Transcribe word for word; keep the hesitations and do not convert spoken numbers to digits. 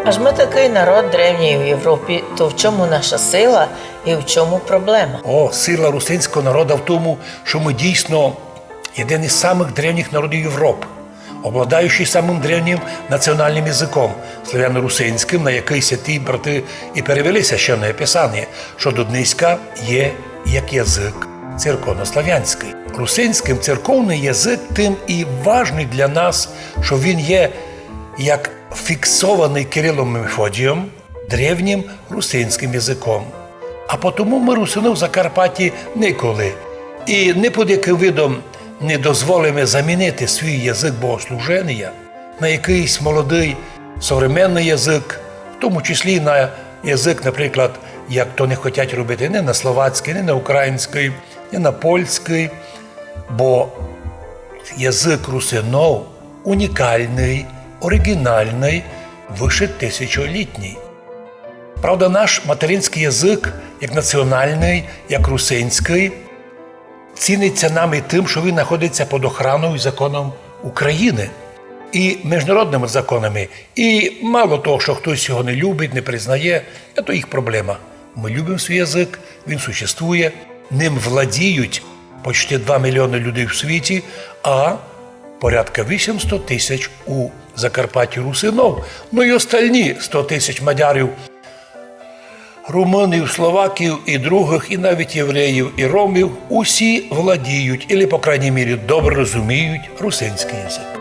Ож мы такый народ древній у Європі, то в чому наша сила і в чому проблема? О, сила русинського народа в тому, що ми дійсно єден із самих древніх народів Європи, обладаючий самим древнім національним язиком, славяно-русинським, на якый святі брати і перевели священне писання, що до днеська є як язик церковнославянський. Русинським церковний язик тим і важный для нас, що він є як фіксованый Кирилом Мефодієм древнім русинським язиком. А потому мы, русины в Закарпатті, николи і ни під якым видом не дозволиме замінити свій язик богослуженія на якыйсь молодый современный язик, в тому числі на язик, наприклад, як то не хотять робити ни на словацькый, ни на українськый, ни на польськый, бо язик русинов унікальный, оригінальный, выше тисячолітній. Правда, наш материнськый язик, як національный, як русинськый, ціниться нами тим, що він знаходиться під охраною і законом України і міжнародными законами. І мало того, що хтось його не любить, не признає, це їх проблема. Мы любим свій язик, він существує, ним владіють почти два мільйоны людей в світі, а порядка вісімсот тисяч у Закарпатті русинов. Ну і остальні сто тисяч мадярів, румунів, словаків і других, і навіть євреїв і ромів, усі владіють, або, по крайній мірі, добре розуміють русинськый язик.